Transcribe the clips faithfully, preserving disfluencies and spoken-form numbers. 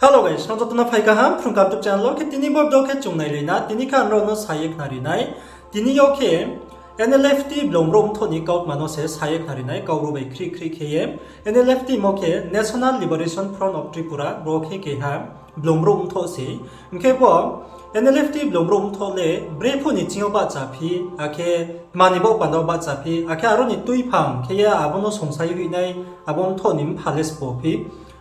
Hello guys, nrao joto no phai kaham Phrung Kaham YouTube channel wo. Khe tini bo video khe chung nailai na, tini khe ang nrao no sa ye khnari nai. Tini yo khe N L F T blong brouh mthoh ni kautma no se sa ye khnari nai, Kaubru bai khrih khrih khe ye. N L F T mo khe National Liberation Front of Tripura, bo khe keha blong brouh mthoh se. Hing khe bo N L F T blong brouh mthoh le brephuh ni ching yo bahchaphi, akhe tma ni baoh panda wo bahchaphi, akhe aro ni tuiphang khe ye abo no songsa ye hoih nai, abo mthoh ni mpha le sbo phi.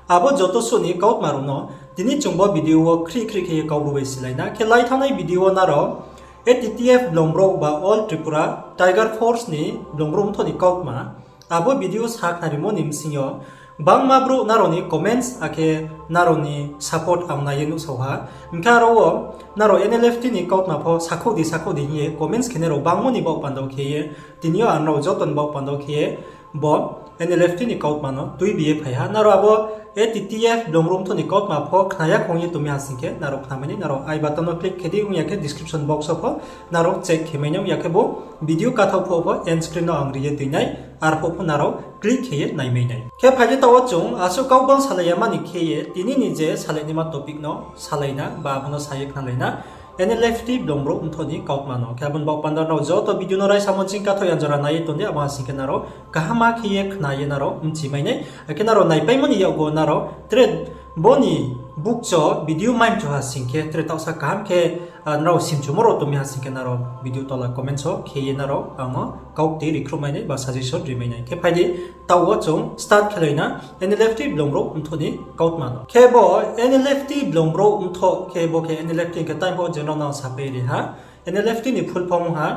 Abo joto suh ni kautma rao no tini chung bo video wo khrih khrih khe ye Kaubru bai silai na. Khe lai thanngnai video wo nrao A T T F blong brouh ba All Tripura Tiger Force ni blong brouh mthoh ni kautma, abo video sa khnarimo ni bsing yo gbangma brouh nrao ni comments akhe nrao ni support ang nai ye nuhsao ha. Hing khe aro wo nrao N L F T ni kautma pho sakhouh di, sakhouh di hing ye comments khenai rao bangmo ni baoh panda wo khe ye, tini yo ang nrao joto ni baoh panda wo khe ye bo N L F T ni kautma no tuibi ye phai ha. Nrao abo A T T F blong brouh mthoh ni kautma pho khna ya khong ye tongmi ha sing khe, nrao khnamai nai, nrao I button no click khe di, ong ya khe description box wo pho nrao check khe mai nai, ong ya khe bo video kathaoh phuh pho end screen no ang ri ye tui nai, arphuh pho nrao click khe ye naimai nai. Khe phai di, taoh wo chung asuh kau bang salai ya mani khe ye tini ni je salai naima topic no salai na, ba abo no sa ye khnalai na. N L F T blong brouh mthoh ni kautma no. Khe abo ni baoh panda nrao joto video no raisamo ching kathaoh ya jora nai ye tong di, abo ha sing khe nrao kaham khe ye khna ye nrao mchimai nai. Akhe nrao naipaimo ni yakgu nrao tre bo ni bukcho video mai mchu ha sing khe, tre taohsa kaham khe, nrao simchumo rao tongmi ha sing khe nrao video tola comments wo khe ye nrao ang no kaukti rikhruhmai nai ba suggestion rimai nai. Khe phai di, taoh wo chung start khelai na N L F T blong brouh mthoh ni kautma no. Khe bo N L F T blong brouh mthoh khe bo khe N L F T hing khe time bo je nrao no sapai ri ha. N L F T ni full form ong ha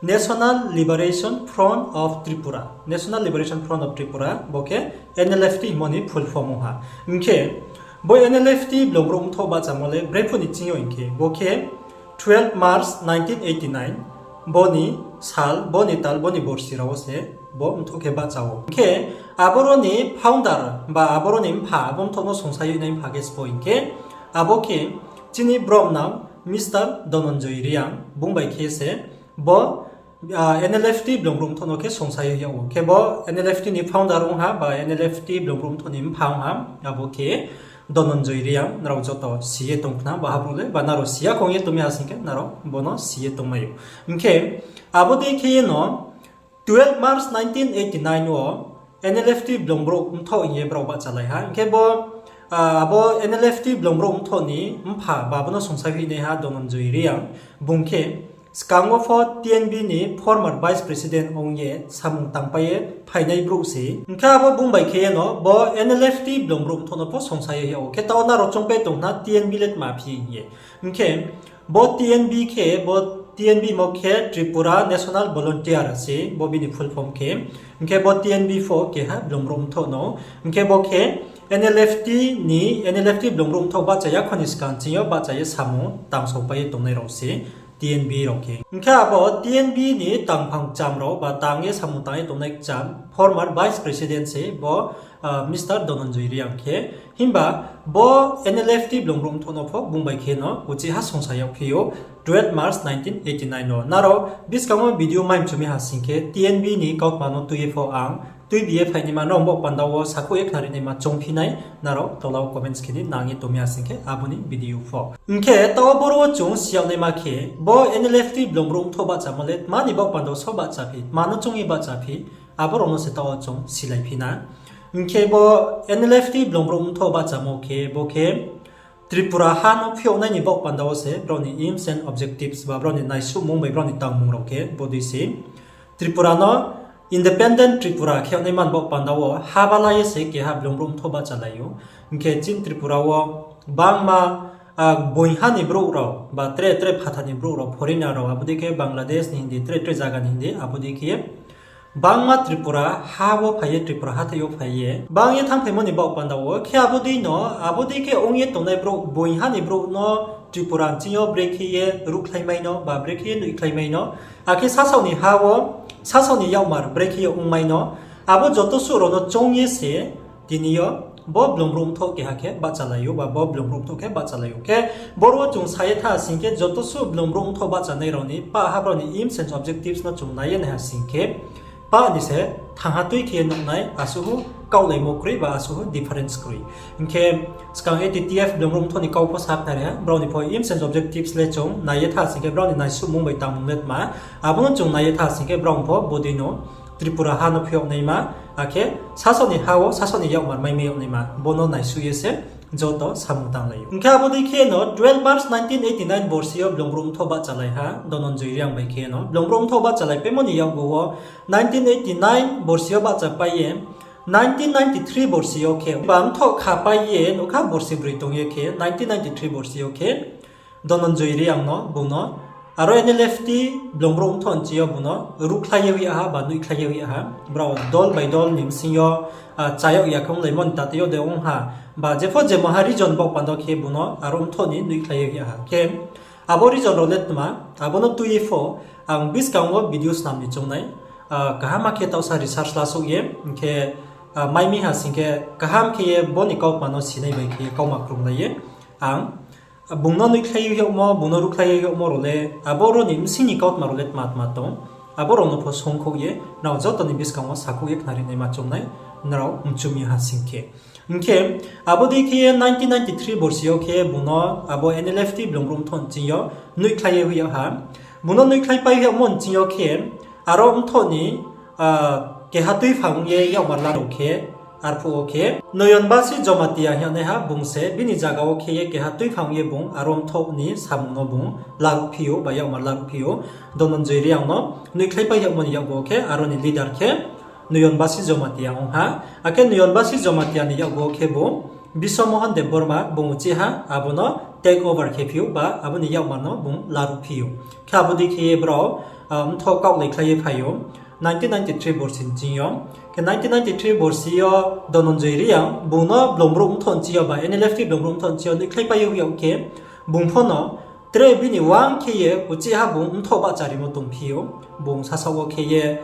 National Liberation Front of Tripura. National Liberation Front of Tripura, bo khe N L F T hingmo ni full form ong ha. Hing khe bo N L F T blong brouh mthoh bahchamo le brephuh ni ching yo hing khe, bo khe twelve March nineteen eighty nine, bo ni sal, bo ni tal, bo ni borsi rao wo se bo mthoh khe bahcha ou. Hing khe aboro ni founder ba aboro ni mpha, abo mthoh no songsa ye nai mpha khe sbo hing khe, abo khe chini bromnang Mister Dhananjay Reang, bung bai khe se bo N L F T blong brouh mthoh no khe songsa ye yag ou. Khe bo N L F T ni founder ong ha ba N L F T blong brouh mthoh ni mpha ong ha, abo khe Dhananjay Reang, nrao joto si ye tong khna, bo ha brouh le ba nrao si ya khong ye tongmi ha sing khe nrao bo no si ye tongmai ou. Hing khe abo dei khe ye no twelve March nineteen eighty nine wo N L F T blong brouh mthoh hing ye brao bahchalai ha. Hing khe bo, abo N L F T blong brouh mthoh ni mpha ba bo no songsa ye naiha Dhananjay Reang, bung khe skang wo pho T N B ni former vice president ong ye samung tangpai ye phainai brouh se. Hing khe abo bung bai khe ye no bo N L F T blong brouh mthoh no pho songsa ye yag ou. Khe taoh nrao choungpai tong khna T N B le tma phi hing ye. Hing khe bo T N B khe, bo T N B mo khe Tripura National Volunteer se, bo bini full form khe. Hing khe bo T N B pho keha blong brouh mthoh no. Hing khe bo khe N L F T ni, N L F T blong brouh mthoh bahcha ya kho ni skang ching yo bahcha ye samung tangsaopai ye tongnai rao se, T N B rao khe. Hing khe abo T N B ni tangphang kcham rao ba tang ye samung tang ye tongnai kcham, former vice president se bo, Mister Dhananjay Reang khe. Himba bo N L F T blong brouh mthoh no pho bung bai khe no uchih ha songsa yagphi ou twelve March nineteen eighty nine wo. Nrao buskang wo video mai mchu mi ha sing khe T N B ni kautma no tui ye pho ang, tuibi ye phainaima nrao baoh panda wo sakhouh ye khnari naima choungphi nai, nrao tola wo comments khe di, nang ye tongmi ha sing khe abo ni video pho. Hing khe taoh boro wo chung si yag naima khe, bo N L F T blong brouh mthoh bahchamo le tma ni baoh panda wo so bahchaphi, tma no choung ye bahchaphi, abo rao no se taoh wo chung silai phi na. Hing khe bo N L F T blong brouh mthoh bahchamo khe, bo khe Tripura ha no phiouhnai ni baoh panda wo se brao ni aims and objectives ba brao ni naisuhmung bai brao ni tangmung rao khe bodei se. Tripura no independent Tripura khe yag naima ni baoh panda wo ha bala ye se keha blong brouh mthoh bahchalai ou. Hing khe chini Tripura wo bangma, boingha ni brouh rao ba tre tre phathar ni brouh rao, foreigner rao, abo dei khe Bangladesh ni hing di, tre tre zaga ni hing di, abo dei khe bangma Tripura ha wo phai ye, Tripura hathái yo phai ye bang ye thanngphaimo ni baoh panda wo khe abo dei no, abo dei khe ong ye tongnai brouh, boingha ni brouh no Tripura ni ching yo brekhe ye ruhkhlaimai no ba brekhe ye noihkhlaimai no, akhe sasaoh ni ha wo, sasaoh ni yakmar brekhe ye ongmai no, abo joto suh rao no choung ye se tini yo bo blong brouh mthoh keha khe bahchalai ou ba bo blong brouh mthoh khe bahchalai ou. Khe boro wo chung sa ye tha sing khe joto suh blong brouh mthoh bahchanai rao ni pah ha brao ni aims and objectives no chung nai ye naiha sing khe, pah ni se thangha tui khe ye nuhnai asuh kaulaimo kroi ba asuh difference kroi. Hing khe skang A T T F blong brouh mthoh ni kau pho sakhnari ha, brao ni pho aims and objectives le chung nai ye tha sing khe brao ni naisuhmung bai tangmung le tma, abo no chung nai ye tha sing khe brao pho bodei no Tripura ha no phi yag naima, akhe sasaoh ni ha wo sasaoh ni yakmar maimai yag naima, bo no naisuh ye se joto samung tanglai ou. Hing khe abo dei khe no twelve March nineteen eighty nine borsi yo blong brouh mthoh bahchalai ha Dhananjay Reang bai khe no. Blong brouh mthoh bahchalai paimo ni yakgu wo nineteen eighty nine borsi yo bahchapai ye, nineteen ninety three borsi yo khe ba mthoh khapai ye nouhkha borsi broi tong ye khe, nineteen ninety three borsi yo khe Dhananjay Reang no, bung no aro N L F T blong brouh mthoh nching yo bung no ruhkhlai ye hoih ha ba nuhkhlai ye hoih ha. Brao dol bai dol ni bsing yo, chayag ya khe onglaimo ni tate yo de ong ha. Ba jepho je maha region baoh panda khe bung no aro mthoh ni nuhkhlai ye hoih ha. Khe abo region rao le tma, abo no tui ye pho ang buskang wo video snam ni choung nai. Kaham khe taohsa research lasouh ye, hing khe mai mi ha sing khe kaham khe ye bo ni kautma no sinai bai khe ye kauma krunglai ye ang bung no nuhkhlai ye yagmo, bung no ruhkhlai ye yagmo rao le, abo rao ni bsing ni kautma rao le tma tma tong, abo rao no pho songkhouh ye nrao joto ni buskang wo sakhouh ye khnari naima choung nai, nrao mchu mi ha sing khe. Hing khe abo dei khe ye nineteen ninety three borsi yo khe bung no abo N L F T blong brouh mthoh nching yo nuhkhlai ye hoih ha. Bung no nuhkhlaipai yagmo nching yo khe aro mthoh ni keha tuiphang ye yakmar la rao khe, arphuh wo khe Noyonbasi Jomatia hing yagnaiha bung se bini zaga wo khe ye keha tuiphang ye bung aro mthoh ni samung no bung laruhphi ou ba yakmar laruhphi ou. Dhananjay Reang no nuhkhlaipai yagmo ni yakgu wo khe aro ni leader khe Noyonbasi Jomatia ong ha. Akhe Noyonbasi Jomatia ni yakgu wo khe bo Biswamohan Debbarma bung uchih ha, abo no take over khe phi ou ba abo ni yakmar no bung laruhphi ou. Khe abo dei khe ye brao mthoh kaohlaikhlai ye phai ou nineteen ninety three borsi nching yo. Khe nineteen ninety three borsi yo Dhananjay Reang bung no blong brouh mthoh nching yo ba N L F T blong brouh mthoh nching yo nuhkhlaipai ye hoih yag khe, bung pho no tre bini uang khe ye uchih ha bung mthoh bahcharimo tongphi ou. Bung sasaoh wo khe ye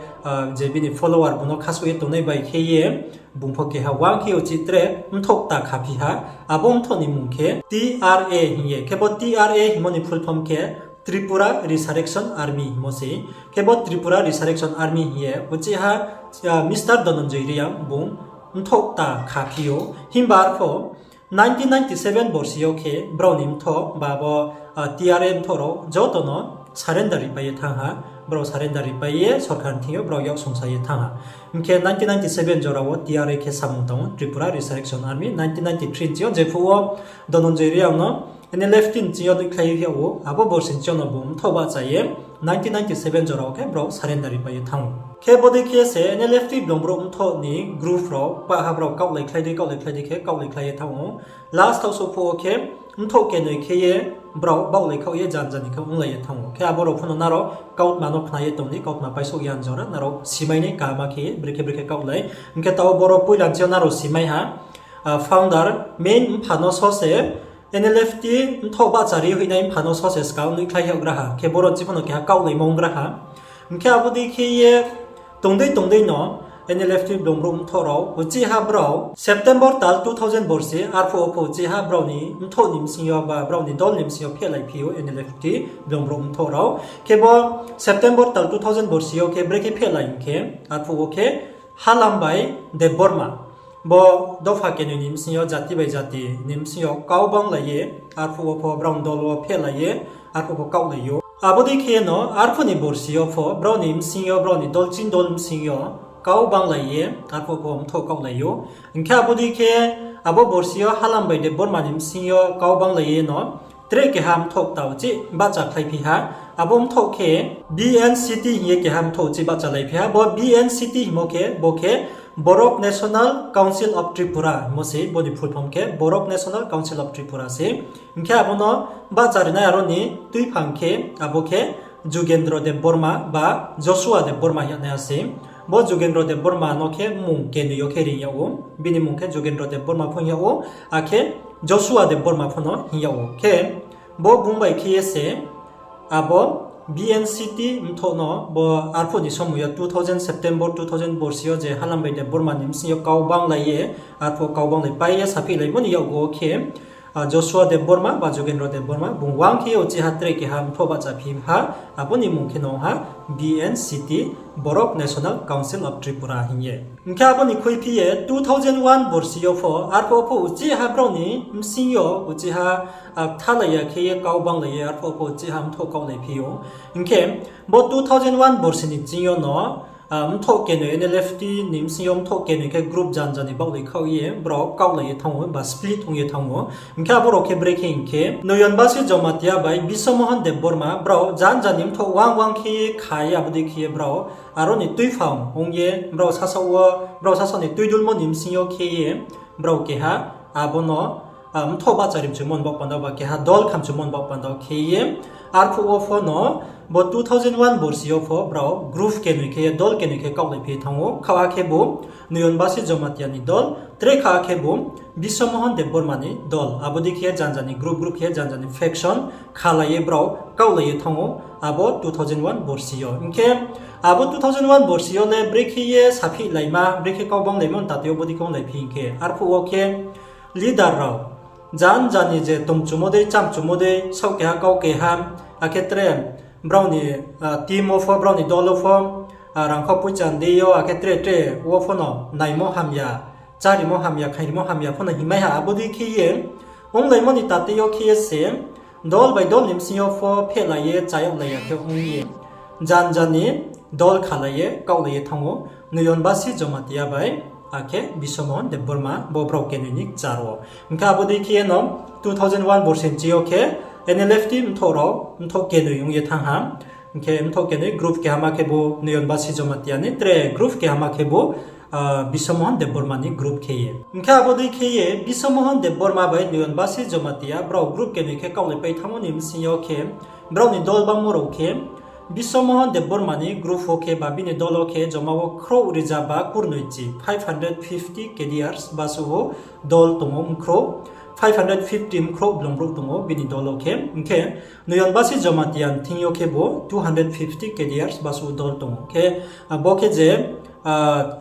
je bini follower bung no khasouh ye tongnai bai khe ye, bung pho keha uang khe uchih tre mthoh kta khaphi ha. Abo mthoh ni mmung khe T R A hing ye. Khe bo T R A hingmo ni full form khe Tripura Resurrection Army hingmo se. Khe bo Tripura Resurrection Army hing ye uchih ha Mister Dhananjay Reang bung mthoh kta khaphi ou. Himba arpho nineteen ninety seven borsi yo khe brao ni mthoh ba bo T R A mthoh rao joto no surrender ripai ye thanng ha. Brao surrender ripai ye sorkar ni thing yo brao yak sungsa ye thanng ha. Hing khe nineteen ninety seven jora wo T R A khe samung tong ou, Tripura Resurrection Army. Nineteen ninety three nching yo jephuh wo Dhananjay Reang no N L F T nching yo nuhkhlai ye hoih yag ou, abo borsi nching yo no bung mthoh bahcha ye nineteen ninety seven jora wo khe brao surrender ripai ye thanng ou. Khe bodei khe se N L F T blong brouh mthoh ni group rao pah ha brao kaohlaikhlai dei, kaohlaikhlai dei khe kaohlaikhlai ye thanng ou. Last taoh souhphuh wo khe mthoh kenoi khe ye brao baohlai khaoh ye janja ni khe onglai ye thanng ou. Khe abo rao pho no nrao kautma no khna ye tong di, kautma paisouh ya jora nrao simai nai kaham khe ye brekhe brekhe kaohlai. Hing khe taoh boro poila nching yo nrao simai ha, founder main mpha no so se N L F T mthoh bahchari hoihnai mpha no so se skang nuhkhlai yaggra ha. Khe boro nching pho no keha kaohlaimo onggra ha. Hing khe abo dei khe ye tongdei tongdei no N L F T blong brouh mthoh rao uchih ha brao September tal two thousand borsi arphuh wo pho uchih ha brao ni mthoh ni bsing yo ba brao ni dol ni bsing yo phehlaiphi ou N L F T blong brouh mthoh rao. Khe bo September tal two thousand borsi yo khe brekhe phehlai hing khe, arphuh wo khe Halambai Debbarma bo dopha kenoi ni bsing yo jati bai jati ni bsing yo kau banglai ye, arphuh wo pho brao ni dol wo phehlai ye, arphuh pho kaohlai ou. Abo dei khe no arphuh ni borsi yo pho brao ni bsing yo, brao ni dol ching dol bsing yo kau banglai ye, arphuh pho mthoh kaohlai ou. Hing khe abo dei khe abo borsi yo Halambai Debbarma ni bsing yo kau banglai ye no tre keha mthoh kta uchih bahchakhlaiphi ha. Abo mthoh khe B N C T hing ye keha mthoh uchih bahchalaiphi ha. Bo B N C T hingmo khe, bo khe Borok National Council of Tripura hingmo se, bo ni full form khe Borok National Council of Tripura se. Hing khe abo no bahcharinai aro ni tuiphang khe, abo khe Jugendra Debbarma ba Joshua Debbarma hing yagnai se. Bo Jugendra Debbarma no khe mmung kenoi yo khe ring yag ou. Bini mmung khe Jugendra Debbarma pho hing yag ou, akhe Joshua Debbarma pho no hing yag ou. Khe bo bung bai khe ye se abo B N C T mthoh no bo arphuh ni somoi yo two thousand September two thousand borsi yo je Halambai Debbarma ni bsing yo kau banglai ye, arphuh kau banglaipai ye saphihlaimo ni yakgu wo khe Joshua Debbarma ba Jogendra Debbarma, bung wang khe ye uchih ha tre keha mthoh bahchaphi ha, abo ni mmung khe no ha B N C T, Borok National Council of Tripura hing ye. Hing khe abo ni khuiphi ye two thousand one borsi yo pho, arphuh wo pho uchih ha brao ni bsing yo uchih ha, kthalai ya khe ye kau banglai ye, arphuh wo pho uchih ha mthoh kaohlaiphi ou. Hing khe bo two thousand one borsi ni bsing yo no, mthoh kenoi, N L F T ni bsing yo mthoh kenoi khe group janja ni baohlai khaoh ye brao kaohlai ye thanng ou ba split ong ye thanng ou. Hing khe abo rao khe brekhe hing khe, Noyonbasi Jomatia bai Biswamohon Debbarma brao janja ni mthoh wang wang khe ye kha ye abo dei khe ye brao aro ni tuiphang ong ye brao sasaoh wo, brao sasaoh ni tuidulmo ni bsing yo khe ye brao keha abo no mthoh bahcharimchumo ni baoh panda ba keha dol khamchumo ni baoh panda khe ye, arphuh wo pho no bo two thousand one borsi yo pho brao group kenoi khe ye dol kenoi khe kaohlaiphi thanng ou. Khaoh ha khebu Noyonbasi Jomatia ni dol, tre khaoh ha khebu Biswamohon Debbarma ni dol. Abo dei khe janja ni group group khe janja ni faction khalai ye brao kaohlai ye thanng ou abo two thousand one borsi yo. Hing khe abo two thousand one borsi yo le brekhe ye saphihláima, brekhe kau banglaimo ni tate yo bo dei khe onglaiphi hing khe, arphuh wo khe leader rao janja ni je tongchumo dei, chámchumo dei, saoh keha kau keha, akhe tre brao ni team wo pho, brao ni dol wo pho, rangkhau poicha ni deing yo, akhe tre tre wo pho no naimo hamya, chárimo hamya, khairimo hamya pho no hingmai ha, abo dei khe ye onglaimo ni tate yo khe ye se dol bai dol ni bsing yo pho phehlai ye chayag lai ya khe ong ye janja ni dol khalai ye kaohlai ye thanng ou, Noyonbasi Jomatia bai akhe Biswamohon Debbarma bo brao kenoi ni kchar wo. Hing khe abo dei khe ye no two thousand one borsi ni bsing yo khe N L F T mthoh rao mthoh kenoi ong ye thanng ha. Hing khe mthoh kenoi group kehama khebu Noyonbasi Jomatia ni, tre group kehama khebu Biswamohon Debbarma ni group khe ye. Hing khe abo dei khe ye Biswamohon Debbarma bai Noyonbasi Jomatia brao group kenoi khe kaohlaipai thanngmo ni bsing yo khe brao ni dol bangmo rao khe Biswamohon Debbarma ni group wo khe ba bini dol wo khe joma wo khrouh riza ba kurnoi chi, five hundred fifty cadres basuh dol tong ou, mkhrouh, five hundred fifty mkhrouh blongbrouh tong ou bini dol wo khe. Hing khe Noyonbasi Jomatia ni thing yo khebu two hundred fifty cadres basuh dol tong ou. Khe bo khe je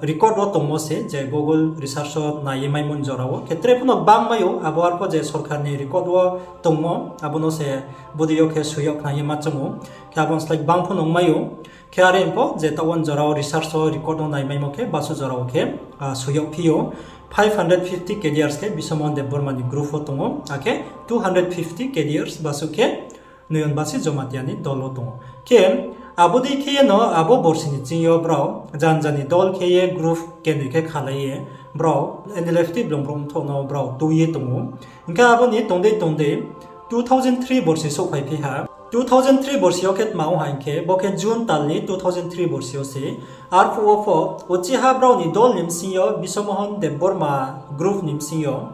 record wo tongmo se, je Google research wo nai ye maimo ni jora wo khe tre pho no gbang mai ou, abo arphuh je sorkar ni record wo tongmo, abo no se bodei yo khe soi yag khna ye ma choung ou. Khe abo ni slái gbang pho no ongmai ou. Khe are pho je taoh wo ni jora wo research wo record wo nai maimo khe basuh jora wo khe soi yagphi ou. Five hundred fifty cadres khe Biswamohon Debbarma ni group wo tong ou, akhe two hundred fifty cadres basuh khe Noyonbasi Jomatia ni dol wo tong ou. Khe abo dei khe ye no abo borsi ni bsing yo brao janja ni dol khe ye group kenoi khe khalai ye brao N L F T blongbrouh mthoh no brao tui ye tong ou. Hing khe abo ni tong dei tong dei two thousand three borsi souhphaiphi ha. Two thousand three borsi yo khe tma ong ha hing khe, bo khe June tal ni two thousand three borsi yo se. Arphuh wo pho uchih ha brao ni dol ni bsing yo Biswamohon Debbarma group ni bsing yo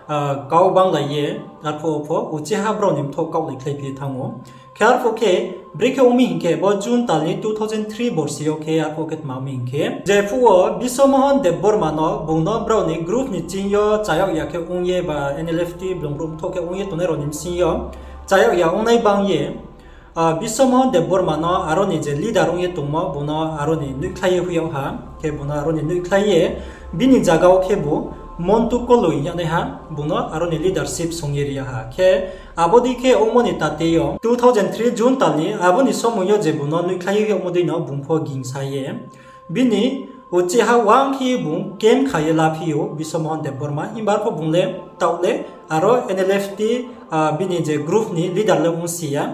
kau banglai ye, arphuh wo pho uchih ha brao ni mthoh kaohlaikhlaiphi thanng ou. Khe arphuh khe brekhe ong mi hing khe, bo June tal ni two thousand three borsi yo khe arphuh khe tma ong mi hing khe, je phuh wo Biswamohon Debbarma no, bung no brao ni group ni bsing yo chayag ya khe ong ye ba N L F T blongbrouh mthoh khe ong ye tongnai rao ni bsing yo chayag ya ongnai bang ye, Biswamohon Debbarma no aro ni je leader ong ye tongmo, bung no aro ni noihkhlai ye hoih yag ha. Khe bung no aro ni noihkhlai ye bini zaga wo khebu Montu Koloi hing yagnaiha, bung no aro ni leadership song ye ri yag ha. Khe abo dei khe ongmo ni tate yo two thousand three June tal ni abo ni somoing yo je bung no noihkhlai ye hoih yagmo dei no bung pho gingsa ye bini uchih ha wang khe ye bung camp kha ye laphi ou Biswamohon Debbarma, himba arphuh bung le taoh le aro N L F T bini je group ni leader le ongsi ya,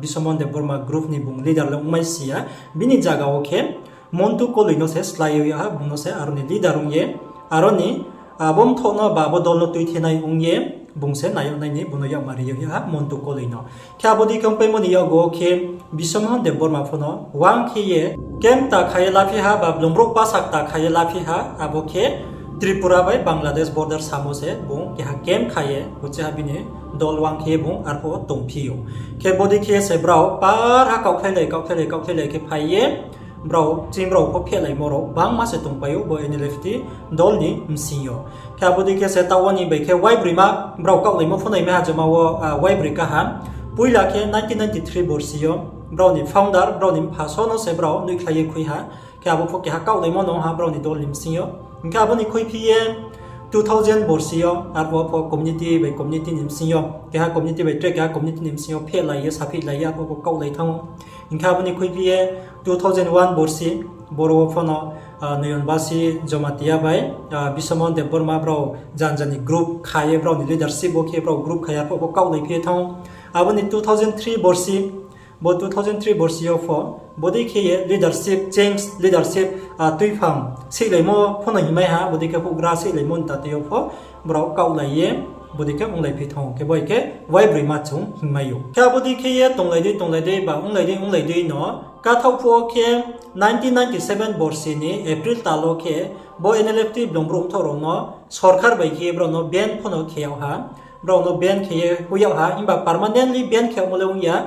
Biswamohon Debbarma group ni bung leader le ongmai si ya, bini zaga wo khe Montu Koloi no se slái ye yag ha, bung no se aro ni leader ong ye, aro ni abo mthoh no ba abo dol no tuithenai ong ye, bung se nai yag nai ni bung no yakmar ri yag ha Montu Koloi no. Khe abo dei khe ongpaimo ni yakgu wo khe Biswamohon Debbarma pho no wang khe ye camp kta kha ye laphi ha ba blongbrouh basa kta kha ye laphi ha, abo khe Tripura bai Bangladesh border samo se bung keha camp kha ye, uchih ha bini dol wang khe ye bung arphuh wo tongphi ou. Khe bodei khe se brao par ha kaohkhlailai, kaohkhlailai, kaohkhlailai khe phai ye, brao ching brao pho phehlaimo rao bangma se tongpai ou bo N L F T dol ni bsing yo. Khe abo dei khe se taoh wo ni bai khe waibroima brao kaohlaimo pho nai mai ha joma wo, waibroika ha. Poila khe nineteen ninety-three borsi yo brao ni founder, brao ni mpha so no se brao noihkhlai ye khui ha. Khe abo pho keha kaohlaimo no ha brao ni dol ni bsing yo. Hing khe abo ni khuiphi ye Two thousand borsi yo arphuh pho community bai community ni bsing yo, keha community bai tre keha community ni bsing yo phehlai ye, saphihlai ye arphuh pho kaohlai thanng ou. Hing khe abo ni khuiphi ye two thousand one borsi, boro wo pho no Noyon Basi Jomatia bai Bisomon Debbarma brao janja ni group kha ye, brao ni leadership wo khe brao group kha ye arphuh pho kaohlai phi ye thanng ou. Abo ni two thousand three borsi, bo two thousand three borsi yo pho bodei khe ye leadership change, leadership tuiphang seihlaimo pho no hingmai ha, bodei khe houhgra seihlaimo ni tate yo pho brao kaohlai ye bodei khe onglai phi thanng ou, khe bo hai khe waibroi ma chung hingmai ou. Khe abo dei khe ye tonglai dei tonglai dei ba onglai dei onglai dei no kathaoh phuh wo khe nineteen ninety seven borsi ni April tal wo khe bo N L F T blung brouh mthoh rao no sorkar bai khe ye brao no ban pho no khe yag ha. Brao no ban khe ye hoih yag ha, himba permanently ban khe yagmo le ong ya,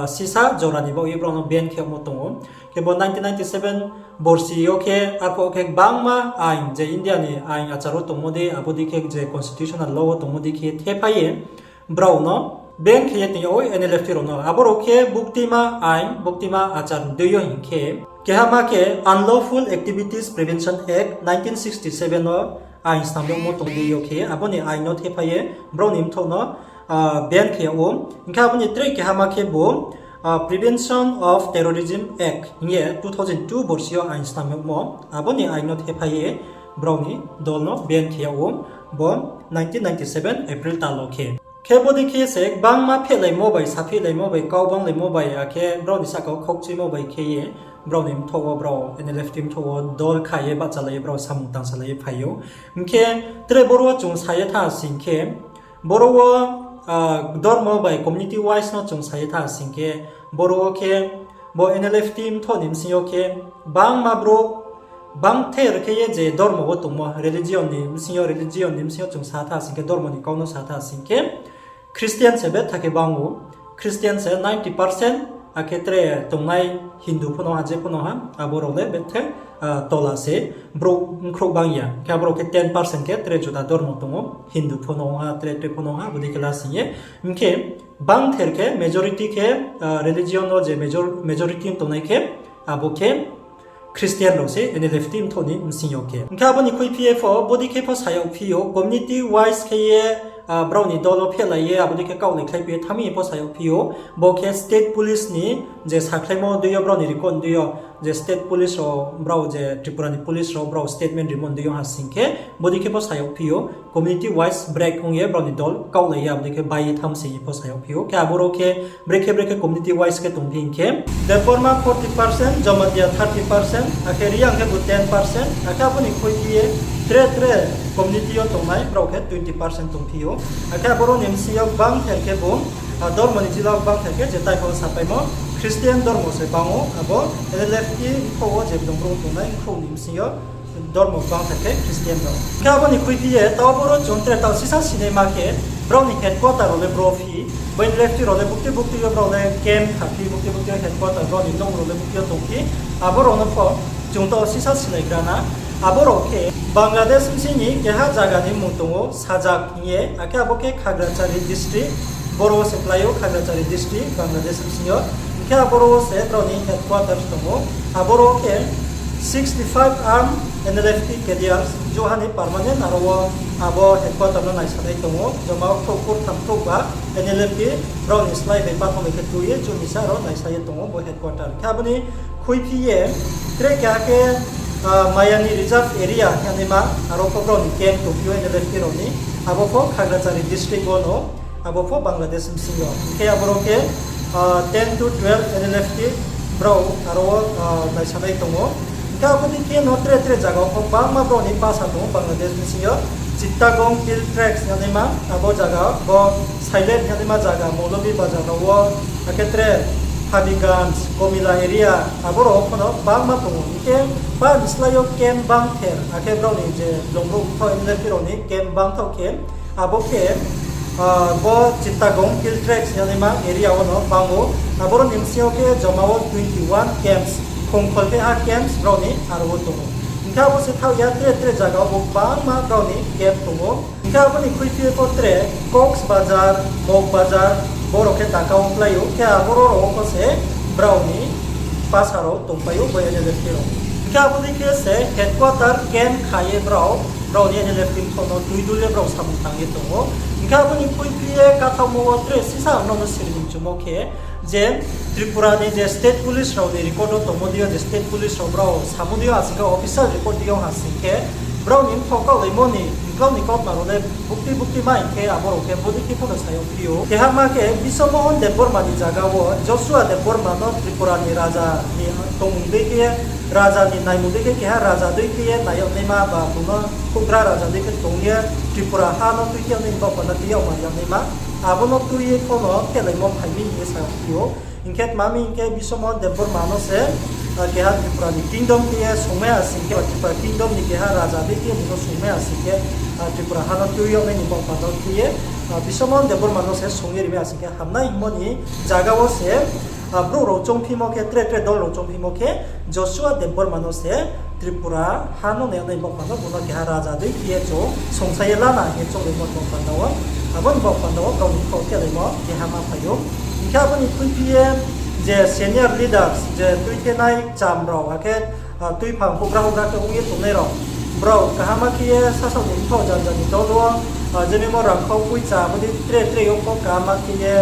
sisa jora ni baoh ye brao no ban khe yagmo tong ou. Khe bo nineteen ninety seven borsi yo khe arphuh khe gbangma ain, je India ni ain achar wo tongmo dei, abo dei khe je constitutional law wo tongmo dei khe thephai ye brao no ban khe ye tong yag ou N L F T rao no. Abo rao khe buktima ain, buktima achar ni dei yo hing khe, kehama khe Unlawful Activities Prevention Act nineteen sixty seven no ain snam yagmo tong dei yo khe, abo ni ain no thephai ye brao ni mthoh no ban khe yag ou. Hing khe abo ni tre kehama khe bo Prevention of Terrorism Act hing ye two thousand two borsi yo ain snam yagmo, abo ni ain no thephai ye brao ni dol no ban khe yag ou, bo nineteen ninety seven April tal wo khe. Khe bodei khe se gbangma phehlaimo bai, saphihlaimo bai, kau banglaimo bai, akhe brao ni sahka wo khaukchuimo bai khe ye brao ni mthoh wo brao N L F T mthoh wo dol kha ye bahchalai ye brao samung tangsalai ye phai ou. Hing khe tre boro wo chung sa ye tha sing khe, boro wo dormo bai community wise no chung sa ye tha sing khe, boro wo khe bo N L F T mthoh ni bsing yo khe bangma brouh bangther khe ye je dormo wo tongmo, religion ni bsing yo, religion ni bsing yo chung sa tha sing khe, dormo ni kau no sa tha sing khe, Christian se betha khe bang ou, Christian se ninety percent, akhe tre tongnai Hindu pho no ha, je pho no ha, abo rao le bethe tola se, brouh bkhrouh bang ya. Khe abo rao khe ten percent khe tre juda dormo tong ou, Hindu pho no ha, tre tre pho no ha, abo dei khe la sing ye. Hing khe bangther khe, majority khe, religion wo je majority tongnai khe, abo khe Christian rao se N L F T mthoh ni bsing yo khe. Hing khe abo ni khuiphi ye pho bodei khe pho sa yag phi ou, community wise khe ye brao ni dol wo phehlai ye abo dei khe kaohlai khlai phi ye thanng mi ye pho sa yag phi ou. Bo khe state police ni je sakhlaimo dei yo, brao ni record dei yo, je state police rao, brao je Tripura ni police rao brao statement rimo dei yo ha sing khe, bodei khe pho sa yag phi ou, community wise break ong ye brao ni dol kaohlai ye abo dei khe bai ye thanng sing ye pho sa yag phi ou. Khe abo rao khe brekhe brekhe community wise khe tongphi hing khe, Debbarma forty percent, Jamatia thirty percent, akhe Reang khe bo ten percent, akhe abo ni khuiphi ye tre tre community yo tongnai brao khe twenty percent tongphi ou. Akhe abo rao ni bsing yo bangther khe bo, dormo ni jila bangther khe je tai pho sapaimo Christian dormo se bang ou, abo N L F T mthoh wo je blung brouh tongnai mkhrouh ni bsing yo dormo bangther khe Christian rao. Khe abo ni khuiphi ye taoh boro chung tre taoh sisa sinaima khe, brao ni headquarter rao le bro phi, bo N L F T rao le bukti bukti yo brao le camp khaphi, bukti bukti yo headquarter brao ni nouh rao le bukti yo tongphi, abo rao no pho chung taoh sisa sinaigra na. Abo rao khe Bangladesh bsing ni keha zaga ni mmung tong ou, Sajak hing ye, akhe abo khe Khagrachari district, boro wo se klái ou Khagrachari district, Bangladesh bsing yo. Hing khe aboro wo se brao ni headquarters tong ou. Aboro wo khe sixty five armed N L F T cadres, jouha ni permanent aro wo abo headquarter no naisanai tong ou. Joma wo khrouh kurtham khrouh ba N L F T brao ni slái bai pathon bai khe tui ye chumi sa aro naisa ye tong ou bo headquarter. Khe abo ni khuiphi ye tre keha khe, Mayani reserve area hingnaima, aro pho brao ni camp tongphi ou N L F T rao ni, abo pho Khagrachari district wo no, abo pho Bangladesh bsing yo. Hing khe aboro khe ten to twelve N L F T brao aro wo naisanai tong ou. Hing khe abo dei khe no tre tre zaga wo pho bangma brao ni pasa tong ou Bangladesh bsing yo. Chittagong Hill Tracts hingnaima abo zaga, bo Sylhet hingnaima zaga, Moulovi Bazar rao wo, akhe tre Habiganj, Komila area, abo rao wo pho no bangma tong ou. Hing khe pa ni slái yo camp bangther, akhe brao ni je blung brouh mthoh N L F T rao ni camp bangthaoh khe, abo khe bo Chittagong Hill Tracts hingnaima area wo no bang ou. Aboro ni bsing yo khe joma wo twenty one camps, khongkhol khe ha camps brao ni aro wo tong ou. Hing khe abo se thaoh ya, tre tre zaga wo bo bangma brao ni camp tong ou. Hing khe abo ni khuiphi ye pho tre Cox's Bazar, Mog Bazar, boro khe taka ongklái ou, khe aboro rao wo pho se brao ni pasa rao tongpai ou bo N L F T rao. Hing khe abo dei khe se headquarter camp kha ye brao Brao ni N L F team pho no tui dul ye brao samung tang ye tong ou. Hing khe abo ni khuiphi ye kathaohmo wo tre sisa ang no siri ni mchumo khe, je Tripura ni je state police rao ni record wo tongmo dei yo, je state police rao brao samo dei yo, asing khe official report dei yo ha sing khe, brao ni mthaoh kaohlaimo ni mklau ni kautma rao le bukti bukti ma hing khe abo rao khe bodei khe pho no sa yag phi ou. Keha ma khe Biswamohan Debbarma ni zaga wo Joshua Debbarma no Tripura ni raja ni tongmung dei khe, raja ni naimung dei khe, keha raja dei khe ye nai yag naima ba bung no houhgra raja dei khe tong ye Tripura ha no tuikhouh yag nai ni baoh panda tui yagma yag naima. Abo no tui ye pho no khehlaimo phai mi hing ye sa yag phi ou. Hing khe tma mi hing khe Biswamohan Debbarma no se, ah, keha Tripura ni kingdom khe ye songmai ha sing khe, Tripura kingdom ni keha raja dei khe ye bung no songmai ha sing khe, ah, Tripura ha no tui yag nai ni baoh panda khe ye, ah, Biswamohan Debbarma no se song ye rimai ha sing khe hamnai hingmo ni zaga wo se, ah, brouh rao choungphimo khe, tre tre dol rao choungphimo khe, Joshua Debbarma no se Tripura ha no nai yag nai ni baoh panda bung no keha raja dei khe ye chung songsa ye lana hing ye chounglaimo ni baoh panda wo, abo ni baoh panda wo brao ni mthaoh khehlaimo keha ma phai ou. Hing khe abo ni khuiphi ye je senior leaders, je tuithenai cham rao, akhe, ah, tuiphang houhgra houhgra khe ong ye tongnai rao, brao kaham khe ye sasaoh ni mthaoh janja ni dol wo, ah, je mimo rangkhau poicha abo dei tre tre yo pho kaham khe ye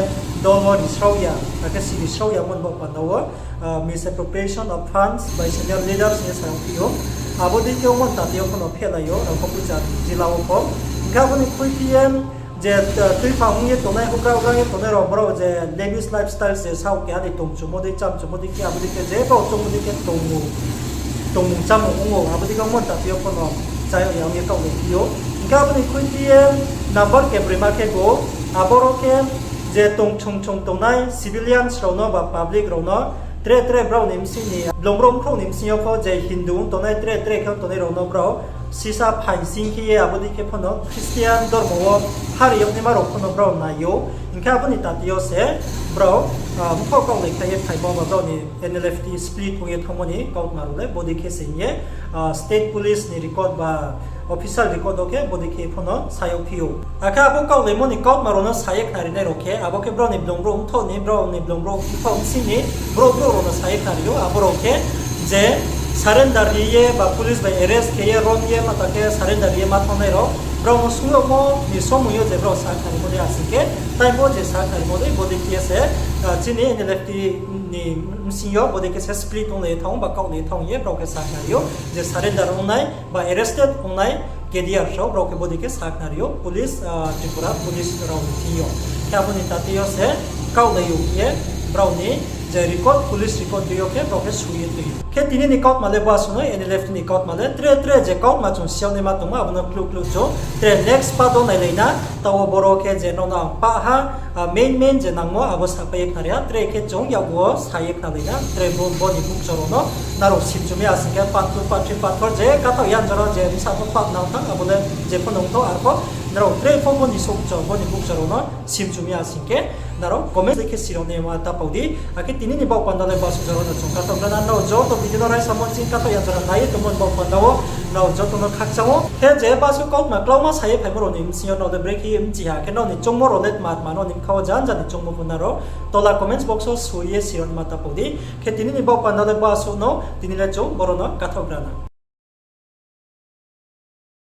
dol wo risrao ya, akhe si risrao yamo ni baoh panda wo, ah, misappropriation of funds by senior leaders hing ye sa yag phi ou. Abo dei khe ongmo ni tati yo pho no phehlai ou, rangkhau poicha jila wo pho. Hing khe abo ni khuiphi ye je, ah, tuiphang ong ye tongnai, houhgra houhgra ye tongnai rao, brao je lavish lifestyle se saoh keha ni tongchumo dei, chámchumo dei khe, abo dei khe je brao choungmo dei khe tongmung chámung ong ou, abo dei khe ongmo ni tati yo pho no chá yag ya ong ye kaohlai phi ou. Hing khe abo ni khuiphi ye number kebroima khe bo, aboro khe je tong chung chung tongnai civilians rao no ba public rao no, tre tre brao ni bsing ni, blong brouh mkhrouh ni bsing yo pho je Hindu ong tongnai, tre tre khe ong tongnai rao no brao sisa phaing sing khe ye abo dei khe pho no Christian dormo wo hari yag naima rao pho no brao nai ou. Hing khe abo ni tati yo se brao, ah, mthaoh kaohlai khlai ye phaimo ba brao ni N L F T split ong ye thanngmo ni kautma rao le bodei khe se hing ye, ah, state police ni record ba official record wo khe bodei khe pho no sa yag phi ou. Akhe abo kaohlaimo ni kautma rao no sa ye khnarinai rao khe, abo khe brao ni blong brouh mthaoh ni, brao ni blong brouh mthaoh bsing ni brouh brouh rao no sa ye khnari ou. Abo rao khe je surrender ri ye ba police bai arrest khe ye rom ye mata khe surrender ri ye ma thanngnai rao, brao no sung yagmo ni somoi yo je brao sa khnarimo dei asing khe, time wo je sa khnarimo dei bodei khe se, ah, chini N L F T ni bsing yo bodei khe se split onglai ye thanng ou ba kaohlai ye thanng ye brao khe sa khnari ou, je surrender ongnai ba arrested ongnai cadre rao, brao khe bodei khe sa khnari ou police, ah, Tripura police rao ni thing yo. Khe abo ni tati yo se kaohlai ou ye brao ni je record, police record dei yo khe brao khe sui ye tui ou. Khe tini ni kautma le bo asuh no, N L F T ni kautma le tre tre je kautma chung si yag naima tongmo abo no kluh kluh chung tre next part wo nailai na. Taoh wo boro khe je nrao no ang pah ha, ah, main main je nangmo abo sapai ye khnari ha, tre khe chung yakgu wo sa ye khnalai na, tre bo, bo ni bukcho rao no nrao simchumi asing khe part two, part three, part four je kathaoh yan jora je bsa pho part nang thanng abo le je pho nung tho arpho nrao tre pho bo ni sokcho, bo ni bukcho rao no simchumi asing khe nrao comment khe sirao naima ta pau di. Akhe tini ni baoh panda le bo asuh jora no chung kathaoh gra na, nrao joto video no raisamo chini kathaoh yan jora nai ye tongmo ni baoh panda wo nrao joto no khakchang ou. Khe je bo asuh kautma klauma sa ye phaimo rao ni bsing yo nrao le brekhe ye bchi ha, khe nrao ni choungmo rao le tma tma nrao ni bkha wo janja ni choungmo pho nrao tola comments box wo soi ye sirao naima ta pau di. Khe tini ni baoh panda le bo asuh no, tini le chung boro no kathaoh gra na.